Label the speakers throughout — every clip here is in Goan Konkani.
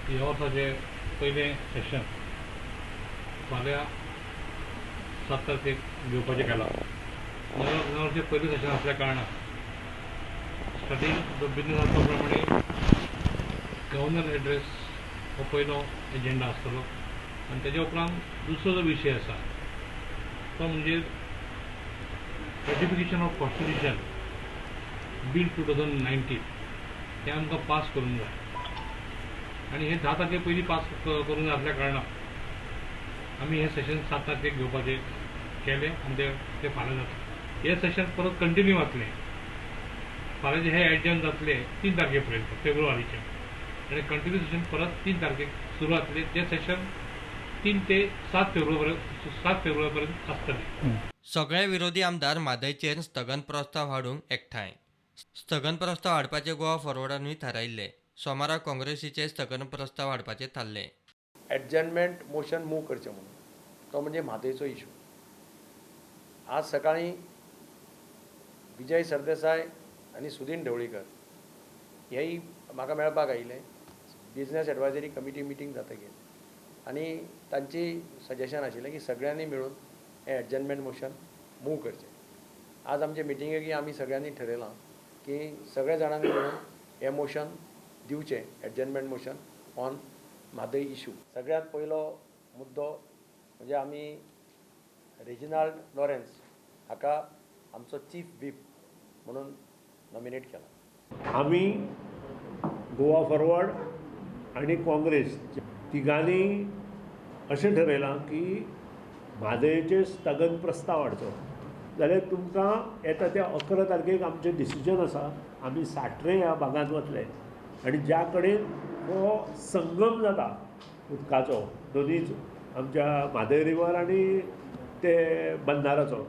Speaker 1: ह्या वर्साचें पयलें सेशन फाल्यां 7 तारखेक घेवपाचें केलां. नव्या वर्साचें पयलें सेशन आसल्या कारणान स्टार्टींग जो बिजनस आसा तो प्रमाणे गव्हर्नर एड्रेस हो पयलो एजेंडा आसतलो आनी तेज्या उपरांत दुसरो जो विशय आसा तो म्हणजे Ratification of Constitution Bill 2019, हें आमकां पास करूंक जाय आनी हे 10 तारखे पयलीं पास करूंक जाय आसल्या कारणान आमी हें सेशन 7 तारखेक घेवपाचें केलें आनी तें फाल्यां जातलें. हें सेशन परत कंटिन्यू जातलें. फाल्यांचें हें एडजर्न जातलें 3 तारखे पर्यंत फेब्रुवारीचें आनी कंटिन्यू सेशन परत 3 तारखेक सुरू जातलें, जें सेशन 3 ते 7 फेब्रुवारी, 7 फेब्रुवारी पर्यंत आसतलें.
Speaker 2: सगळे विरोधी आमदार म्हादयचेर स्थगन प्रस्ताव हाडूंक एकठांय. स्थगन प्रस्ताव हाडपाचे गोवा फॉरवर्डानूय थारायिल्ले. सोमारा काँग्रेसीचे स्थगन प्रस्ताव हाडपाचे थारले.
Speaker 3: एडजर्नमेंट मोशन मूव करचें म्हणून, तो म्हणजे म्हादयचो इशू. आज सकाळीं विजय सरदेसाय आनी सुदीन ढवळीकर हेय म्हाका मेळपाक आयिल्ले बिजनस एडवायजरी कमिटी मिटींग जातकीर, आनी तांची सजेशन आशिल्लें की सगळ्यांनी मेळून हें एडजर्नमेंट मोशन मूव करचें. आज आमचे मिटिंगेक आमी सगळ्यांनी ठरयलां की सगळ्या जाणांनी मेळून हें मोशन दिवचें, adjournment motion on Mhadei issue. सगळ्यांत पयलो मुद्दो म्हणजे आमी रेजिनाल्ड लॉरेन्स हाका आमचो चीफ व्हीप म्हणून नॉमिनेट केला.
Speaker 4: आमी गोवा फॉरवर्ड आनी काँग्रेस तिगांनी अशें ठरयलां की म्हादयचेर स्थगन प्रस्ताव हाडचो. जाल्यार तुमकां येता त्या 11 तारखेक आमचें डिसिजन आसा, आमी साट्रे ह्या भागांत वतले आनी ज्या कडेन हो संगम जाता उदकाचो दोनूय आमच्या म्हादय रिवर आनी ते बंदाराचो,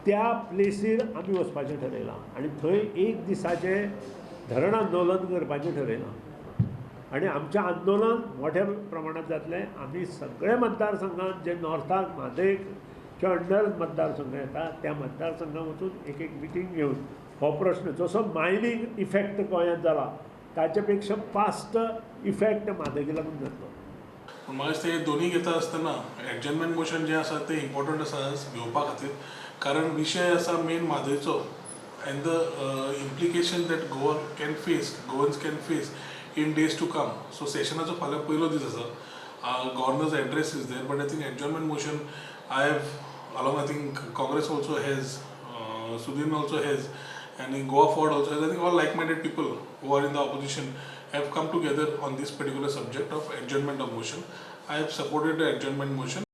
Speaker 4: त्या प्लेसीर आमी वचपाचें ठरयलां आनी थंय एक दिसाचें धरण आंदोलन करपाचें ठरयलां. आनी आमचें आंदोलन मोठ्या प्रमाणांत जातलें. आमी सगळे मतदारसंघात जे नॉर्थाक म्हादयच्या अंडर मतदारसंघ येता त्या मतदारसंघात वचून एक एक मिटींग घेवन हो प्रश्न जसो मायनींग इफेक्ट गोंयांत जाला ताचे पेक्षा फास्ट इफेक्ट म्हादयक लागून जातलो.
Speaker 5: पूण म्हाका दिसता हे दोनूय घेता आसतना एडजर्नमेंट मोशन जें आसा तें इम्पोर्टंट आसा घेवपा खातीर, कारण विशय आसा main म्हादयचो and the implication that Goa can face, Goans can face in days to come. So सेशनाचो फाल्यां पयलो दीस आसा. Governor's address is there, but I think adjournment motion I have along, I think Congress also has, Sudin also has, and in Goa Forward also has. I think all like-minded people who are in the opposition have come together on this particular subject of adjournment of motion. I have supported the adjournment motion.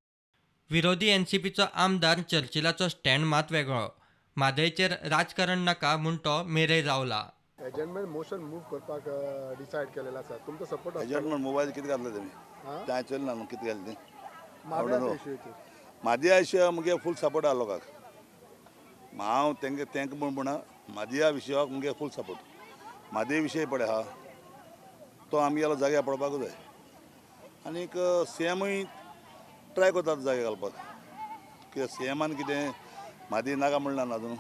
Speaker 2: विरोधी एनसीपीचो आमदार चर्चिलाचो स्टँड मात वेगळो. म्हादयचेर राजकारण नाका म्हूण तो मेरेर रावला.
Speaker 6: एडजर्नमेंट मोशन मूव करपाक डिसायड केलेलें आसा, तुमचो सपोर्ट?
Speaker 7: एडजर्नमेंट मोबायल कितें घातलें तेमी? तें हांवें चोयलें ना न्हू कितें घातलें तें.
Speaker 6: म्हादय इशूचेर.
Speaker 7: म्हादया विशया मुगे फूल सपोर्ट आहा लोकांक. हांव तेंका तेंका म्हूण म्हणा, म्हादया विशयाक मुगे फूल सपोर्ट. म्हादय विशय पळय आहा तो आमगेलो जाग्यार पडपाकूच जाय. आनीक सीएमूय ट्राय करतात जागे घालपाक, कित्याक सीएमान कितें म्हादय नाका म्हणना ना अजून.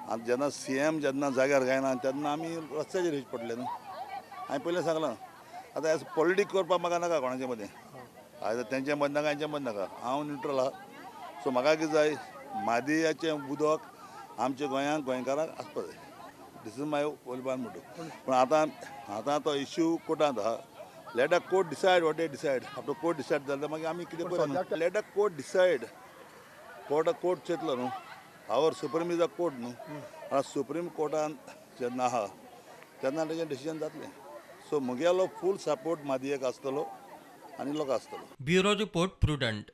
Speaker 7: आनी जेन्ना सीएम जेन्ना जाग्यार गायना तेन्ना आमी रस्त्याचेर येवचें पडलें न्हू. हांवें पयलें सांगलां, आतां एज पॉलिटीक करपाक म्हाका नाका कोणाचे मदें, आतां तेंचे मदें नाका, हेंचे मदें नाका, हांव न्युट्रल आहा. सो म्हाका कितें जाय, म्हादयाचें उदक आमच्या गोंयांत गोंयकारांक आसपा जाय. This is my only motto. पूण आतां तो इश्यू कोर्टांत आहा. Let a court decide what they decide. After court decide जाल्यार मागीर आमी कितें पळय, let a court decide. Court चिंतलो न्हू, our supreme is a court न्हू. आतां सुप्रीम कोर्टान जेन्ना आहा तेन्ना तेजें डिसिजन जातलें. सो म्हगेलो फूल सपोर्ट म्हादयेक आसतलो आनी लोक आसतलो.
Speaker 2: Bureau report, Prudent.